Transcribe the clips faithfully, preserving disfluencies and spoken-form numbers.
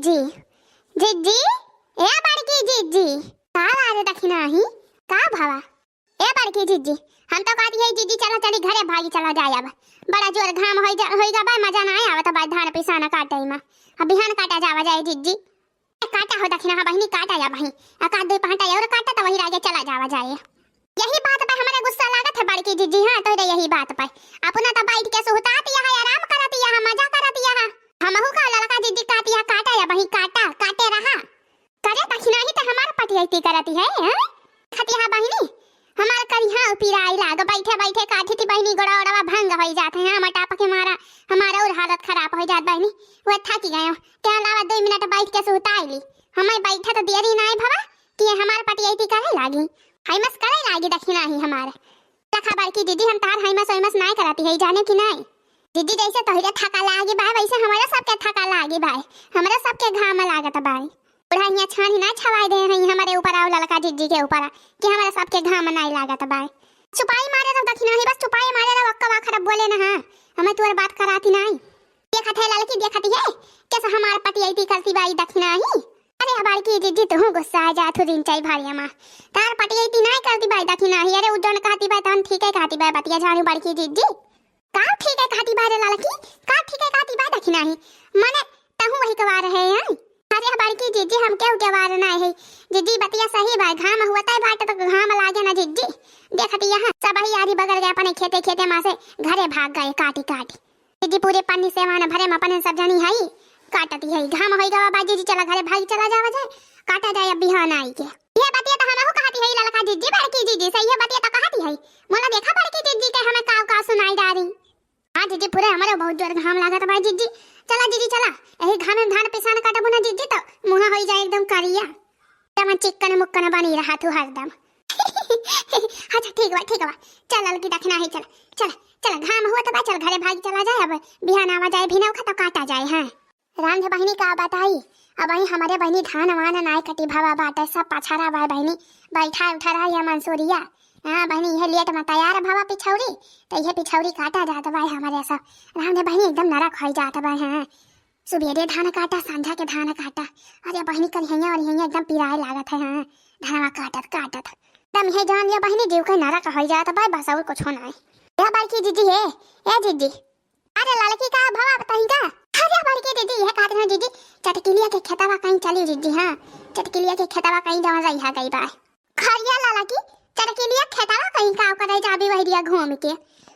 जी, जिज्जी, ए बड़की जिज्जी, का बात है दखिनाही, का भवा? ए बड़की जिज्जी, हम तो कहती है जिज्जी चला चली घरे भागी चला जाए अब। बड़ा जोर घाम होई जा, होई गा बा, मजा ना आवत बा धान पिसाना काटे में। अब बिहान काटा जावा जाए जिज्जी। ए, काटा हो दखिनाहा बहिनी, काटा या बहिनी। आ का दो पांटा और काटा तो वही रागे चला जावा जाए। यही बात पे हमरे गुस्सा लागत है बड़की जिज्जी, हाँ, तोहरे यही बात पे। अपना तो बैठ के सुहताती है, आराम करती है, मजा करती है। हमहू का ललका जिज्जी कहती है, काटा या बहिनी, काटा, काटे रहा। करे दखिनाही तो हमार पटियती करती है, हैं? खतिया बहिनी, हमार करिहा पिराई लाग, बैठे बैठे काठी थी बहिनी, गोड़ा ओड़वा भंग होई जात है, हाँ, मोटापा के मारा हमारा और हालत खराब हो जात बहिनी। वो थकी गयो, क्या लावा दो मिनट बैठ के सुहताई ली। हमें बैठा तो देरी ना है भवा, कि ये हमार पटियती करे लागी, हाई मस करे लागी दखिनाही हमार। लखा बड़की जिज्जी, हम तार हाई मस ओई मस नाय करती है, जाने कि नाय? जिज्जी, जैसे तोहरे थका लागी बाय, वैसे हमारे सबके थका लागी बाय, हमारे सबके घाम लागत बाय। बुढ़ा हियाँ छानी ना छवाई दे हैं हमारे ऊपर, आओ ललका जिज्जी के ऊपर, कि हमारे सबके घाम नाय लागत बाय। चुपाई मारे रहो दखिनाही, बस चुपाई मारे रहो, अक्का बाखर अब बोले ना, हाँ, हमें तुअर बात कराती नाय। देखत है ललकी, देखती है, कैसे हमार पटियती करती बाई दखिनाही। अरे बड़की जिज्जी, तू गुस्सा आ जा, तू दिन चाही भाड़िया माँ। तार पटियती नाय करती बाई दखिनाही। अरे उ जौन कहती बाई, तौन ठीक है कहती बाई, बतिया झाड़ू बड़की जिज्जी। का ठीक है कहती बाई रे ललकी, का ठीक है कहती बाई दखिनाही। मने तहू वही कवार है, हैं? अरे बड़की जिज्जी, हम केहू के वार नाय है। जिज्जी, बतिया सही बाई, घाम हुआ तय बाटे तो घाम लागे ना जिज्जी। देखती यहाँ सब ही आरी बगल गए अपने खेते, खेते माँ से घरे भाग गए काटी, काटी। जिज्जी पूरे पन्नी सेवान भरे में अपने सब जनी हई, काटती हई। घाम होई गवा बा जिज्जी, चला घरे भागी चला जावा जाए, काटा जाए अब बिहान आई के। ये बतिया तो हमहू कहती हई ललका जिज्जी, बड़की जिज्जी से ये बतिया तो कहती हई। मोला देखा बड़की जिज्जी के हमें काव काव सुनाई डारी। हाँ जिज्जी, पूरे हमारे बहुत जोर घाम लागत बा जिज्जी। चला जिज्जी चला, यही घाम में धान पिसान काटबू ना जिज्जी तो मुँह होई जाए एकदम करिया। तमन चिक्कन मुक्कन बनी रहा तू हरदम। अच्छा ठीक बा, ठीक बा। चल ललकी दखिनाही, चल, चल, चल, घाम हुआ तो बा, चल घरे भाग चला जाए, अब बिहान आवा जाए, भिनौखा तो काटा जाए। हाँ राम जी बहिनी का बताई, अब वही हमारे बहिनी धान वान नाय कटी भवा बाटे, सब पछारा बा बहिनी, बैठा उठा रहा या मंसूरिया। हाँ बहिनी, यह लेट में तैयार भवा पिछौरी, तो यह पिछौरी काटा जात बा हमारे सब। राम जी बहिनी एकदम नरक होई जात बा। हाँ सुबेरे धान काटा, संझा के धान काटा। अरे बहिनी, करिहैया और हिया एकदम पिराए लागत है। हाँ, धनवा काटत काटत एकदम हे जान या बहिनी, जीव के नरक हो जात बा, बस और कुछ ना है। ए बड़की जिज्जी हे, ए जिज्जी। अरे ललकी का भवा बताई का? अरे बड़की जिज्जी, ये कहत रहे जिज्जी, चटकिलिया के खेतवा कहीं चली जिज्जी। हाँ, चटकिलिया के खेतवा कहीं जमा रही गई बा। खरिया लाला की चटकिलिया खेतवा कहीं काव करे जाबी वहरिया घूम के।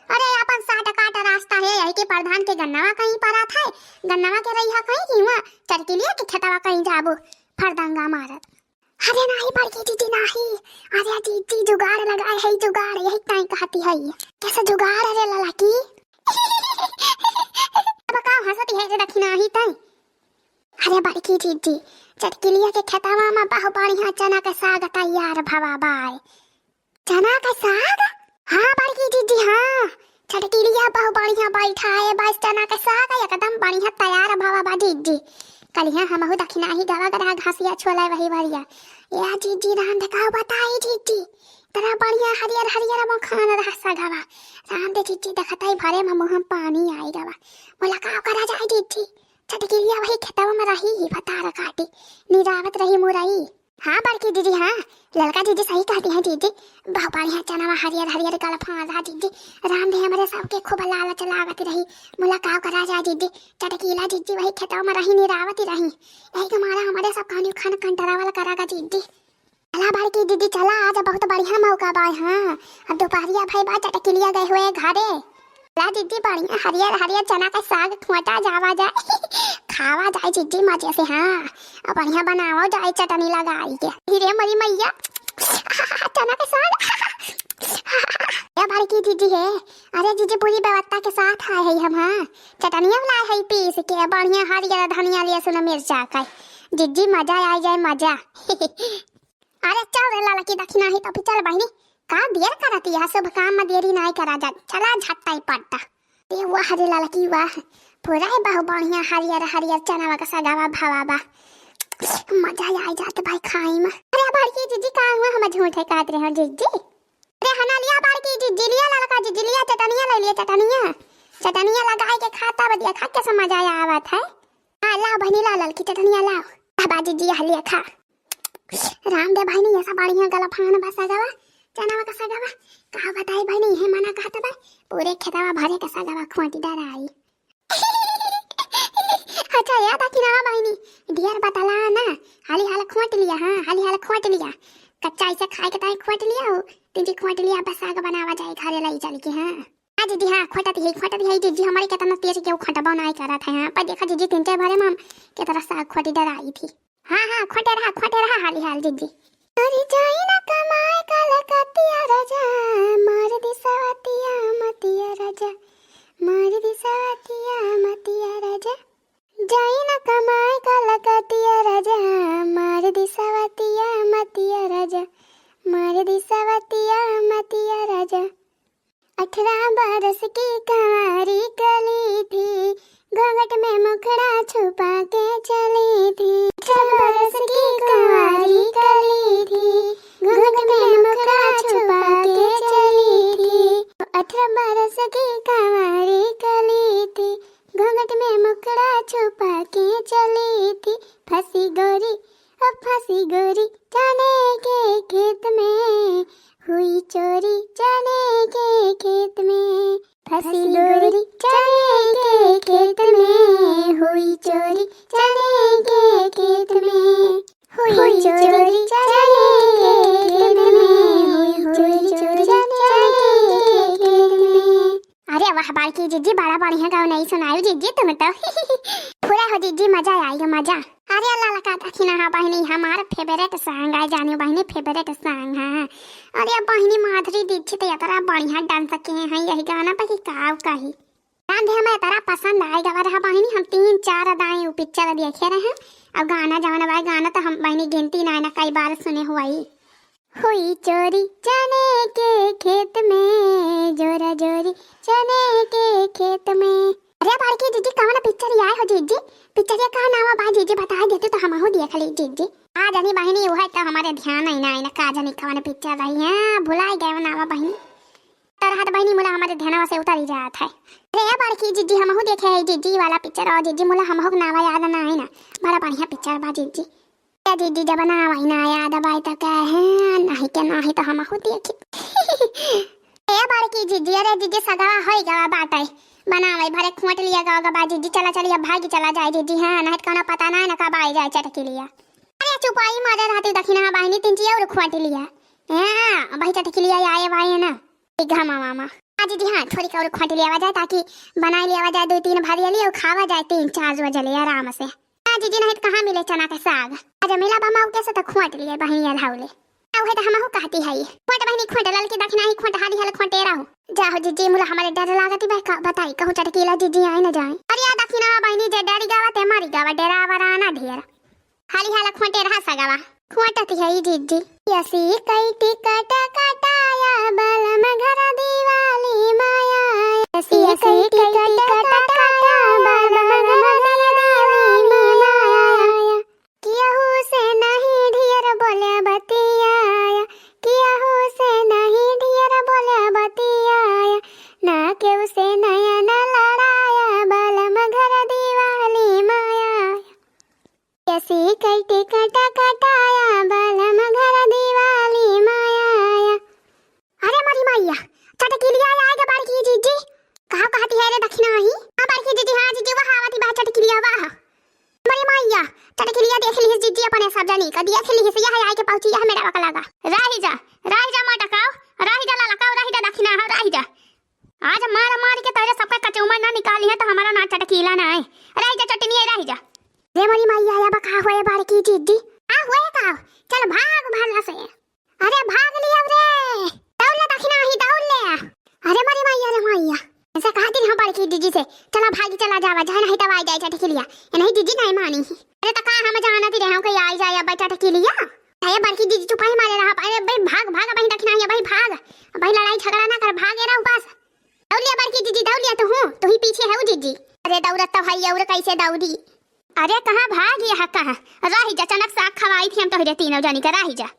अरे अपन साट काट रास्ता है, यही के प्रधान के गन्नवा कहीं परात है, गन्नवा के रहिया कहीं कि हुआ चटकिलिया के खेतवा कहीं जाबो फरदंगा मारत। अरे नाही बड़की जिज्जी नाही, अरे जिज्जी जुगाड़ लगाए है जुगाड़, यही ताई कहती है। कैसे जुगाड़ अरे लाला की? अब का हंसती है रे दखिनाही ताई? अरे बड़की जिज्जी, चटकिलिया के खेतवा में बहु बढ़िया चना के साग तैयार भवा बाय। चना के साग? हाँ बड़की जिज्जी हाँ, चटकिलिया बहु बढ़िया बैठा है, बस चना के साग एकदम बढ़िया तैयार भवा बा जिज्जी। कलिया हमहू दखिनाही गवा गरहा घासिया छोले वही भरिया। या जिज्जी रांध का बताई जिज्जी, तरा बढ़िया हरियर हरियर मखान रहा सगवा। रांध जिज्जी देखताई भरे में मुँह में पानी आई गवा। मोला का करा जाए जिज्जी? चटकिलिया वही खेतवा में रही, भतार काटी, निरावत रही मुरई। हाँ बड़की जिज्जी हाँ, ललका जिज्जी सही कहती हैं जिज्जी। बहु बढ़िया चनवा हरियर हरियर गलफान रहा जिज्जी। रांधे हमरे सबके खूब लालच लागत रही। मोला काव करा जाए जिज्जी, चटकीला जिज्जी वही खेतवा में रही निरावत रही। यही के मारा हमरे सब कहनी खन कंटरावल करागा जिज्जी। चला बड़की जिज्जी चला, आज बहुत बढ़िया मौका बा। हाँ अब दोपहरिया भई बा, चटकिलिया गए हुए घरे। ला जिज्जी बढ़िया हरियर हरियर चना के साग खोटा जावा जाए, खावा जाए जिज्जी मजे से। हाँ अब बढ़िया बनावा जाए चटनी लगाई के। हीरे मरी मैया चना के साग। या बड़की जिज्जी है, अरे जिज्जी पूरी व्यवस्था के साथ आए है हम। हाँ चटनिया लाए है पीस के बढ़िया हरियर धनिया लहसुन मिर्चा का। जिज्जी मजा आ जाए मजा। अरे चल रे ललकी दखिनाही तो चल बहिनी, का देर करती है, शुभ काम में देरी नाई करा जा, चला झट्टा ही पट्टा। ए वाह रे ललकी वाह, पूरा है बहु बढ़िया हरियर हरियर चनावा का सगावा भावा बा, मजा आई जात भाई खाई में। अरे बड़की जिज्जी का हुआ हम झूठे कहत रहे हो जिज्जी? अरे हना लिया बड़की जिज्जी लिया ललका जिज्जी लिया चटनिया ले लिया चटनिया, चटनिया लगाए के खाता बदिया खा के समझ आया आवत है। आ, लाव बहिनी, लाव ललकी चटनिया लाव। आ बा जिज्जी, हलिया खा। राम दे बहिनी, ऐसा बढ़िया गलफान बा सगवा, चनावा का सगवा। का बताई बहिनी, हे मना कहत बा, पूरे खेतवा भरे के सगवा खोंटी डराई। अच्छा, याद आ कि ना बहिनी, ढेर बतला ना, हाली हाल खोंट लिया, हाँ, हाली हाल खोंट लिया। कच्चा ऐसे खाए के ताई खोंट लिया हो, तीन जी खोंट लिया, बस साग बनावा जाए घरे लाई चल के, हाँ। हाँ जिज्जी, हाँ, खोंटत ही, खोंटत ही जिज्जी, हमारे केतना तेज केहू खोंटबो नाई करत है, हाँ, पर देखा जिज्जी, तीन चार भरे में हम केतना साग खोंटी डराई थी। हाँ, हाँ, खोंटे रहा, खोंटे रहा, हाली हाल जिज्जी। अरे जाई ना कमाए कलकतिया राजा, मार दी सवतिया मतिया राजा, मार दी सवतिया मतिया राजा। जाई ना कमाए कलकतिया राजा, मार दी सवतिया मतिया राजा, मार दी सवतिया मतिया राजा। अठारह बरस की कंवारी कली थी, घूंघट में मुखड़ा छुपा के चली थी। अठारह बरस की कंवारी कली थी, घूंघट में मुखड़ा छुपा के चली थी। अठारह बरस की कंवारी कली थी, घूंघट में मुखड़ा छुपा के चली थी। फंसी गोरी, अब फंसी गोरी चने के खेत में, हुई चोरी चने के खेत में। फंसी गोरी चने के खेत में, हुई चोरी चने के खेत में। हुई चोरी चने के खेत में, हुई चोरी चने के खेत में। अरे वाह बड़की जिज्जी, बड़ा बढ़िया गाना सुनायो जिज्जी तुम तो। पूरा हो जिज्जी, मजा आई गो मजा। अरे ललका दखिना हा बहिनी, हमार favourite song है जानियो बहिनी, favourite song है। अरे बहिनी माधुरी दीक्षित इतना बढ़िया dance किहे हैं यही गाना पर कि काव कही। राम दे हमें इतना पसंद आए गवा रहा बहिनी, हम तीन चार अदाएं उ picture देखे रहे। अब गाना जवन बा गाना तो हम बहिनी गिनती ना ना कई बार सुने हुआ ही। हुई चोरी चने के खेत में, जोरा जोरी चने के खेत में। अरे बड़की जिज्जी, कवन picture आए हो जिज्जी? Picture का नाम बा जिज्जी, बता देते तो हमहू देख ली जिज्जी। आ जानी बहिनी, वह तो हमारे ध्यान ही ना, ना का जानी कवन picture रही है, भुलाई गए नाम बहिनी। तो रहत बहिनी मुला हमारे ध्यानवा से उतरी जात है। अरे बड़की जिज्जी, हमहू देखे है जिज्जी वाला picture, और जिज्जी मुला हमहू के नाम याद ना है ना, बड़ा बढ़िया picture बा जिज्जी। ए जिज्जी, जब ना आवाई ना याद आवाई तो कहे, नहीं के नाही तो हमहू देखी। ए बड़की जिज्जी, अरे जिज्जी, सगवा होई गवा बाटे, बनावे भरे खोट लिया गवा गवा जिज्जी, चला चलिया भागी चला जाए जिज्जी, हाँ, नहीं तो कोनो पता ना ना कब आई जाए चटकी लिया। अरे चुपाई मारे रहती दखिना बहिनी, तीन ची और खोट लिया। हाँ, भाई चटकी लिया आए वाए ना, एक घमा मामा। हाँ जिज्जी, हाँ, थोड़ी का और खोट लिया जाए ताकि बनाई लिया जाए, दो तीन भारी लिया और खावा जाए तीन चार बजे ले आराम से। ना जिज्जी, नहीं तो कहाँ मिले चना के साग? आज मिला बा मौके से तो खोट लिए बहिनी अल्हाउले। आ उहे तो हमहू कहती है, खोट बहिनी खोट, ललकी दखिना ही खोट, हाली हाल खोटे रहू। जाहो जिज्जी, मुला हमारे डर लागती बा, का बताई, कहूँ चटकीला जिज्जी आई न जाए। अरे या दखिना बहिनी, जे डरी गावा ते मरी गावा, डेरा वराना ढेर। हाली हाल खोटे रहा सगवा, खोटत है ई जिज्जी। यसी कैटी कट कटाया बलम घर दिवाली माया। यसी कैटी कट कटाया बलम घर दिवाली माया। केहू से नहीं ढेर बोले बतियाया, केहू से नहीं ढेर बोले बतियाया, ना केहू से नया न लड़ाया बलम घर दिवाली माया। कैसे कैटे काटा काटाया बलम घर दिवाली माया। अरे मोरी मैया, चटकिलिया आए गे बड़की जिज्जी। का कहती है रे दखिना ही? हाँ बड़की जिज्जी, हाँ जिज्जी, वह आवती बा चटकिलिया, वाह। मोरी मैया, चटकिलिया देख लिहिस जिज्जी अपने सब जनी का, देख लिहिस, यह आए के पहुँची, यह मेरा वकला गा। राही जा, राही जा मोटकाओ, राही जा ललकाओ, राही जा दखिना हो, राही जा। आज मार मार के तोरे सबका कचौमर ना निकाली है तो हमारा ना चटकीला ना है। राही जा चटनी है, राही जा। रे मोरी मैया, या बा का होए बड़की जिज्जी? आ होए का? चल भाग भला से। अरे भाग लिया रे। दौड़ ले दखिना ही, दौड़ ले। अरे मोरी मैया रे मैया। ऐसे कहा दिन हम बड़की जिज्जी से, चला भागी चला जावा, जाए नहीं तब आ जाए चटकिलिया। ये नहीं जिज्जी नहीं मानी ही। अरे तो का हम जाना थी रे, हम कहीं आई जाए अब चटकिलिया। अरे बड़की जिज्जी चुपाई मारे रहा। अरे भाई भाग भाग, भाई दखिना ही, भाई भाग। भाई लड़ाई झगड़ा ना कर, भागे रहा बस। दौड़ लिया बड़की जिज्जी, दौड़ लिया तू हूँ, तू ही पीछे है वो जिज्जी। अरे दौड़त तो है और कैसे दौड़ी? अरे कहाँ भागी है, कहाँ? राही जा, चनक साग खवाई थी हम तोहरे तीनों जनी का, राही जा।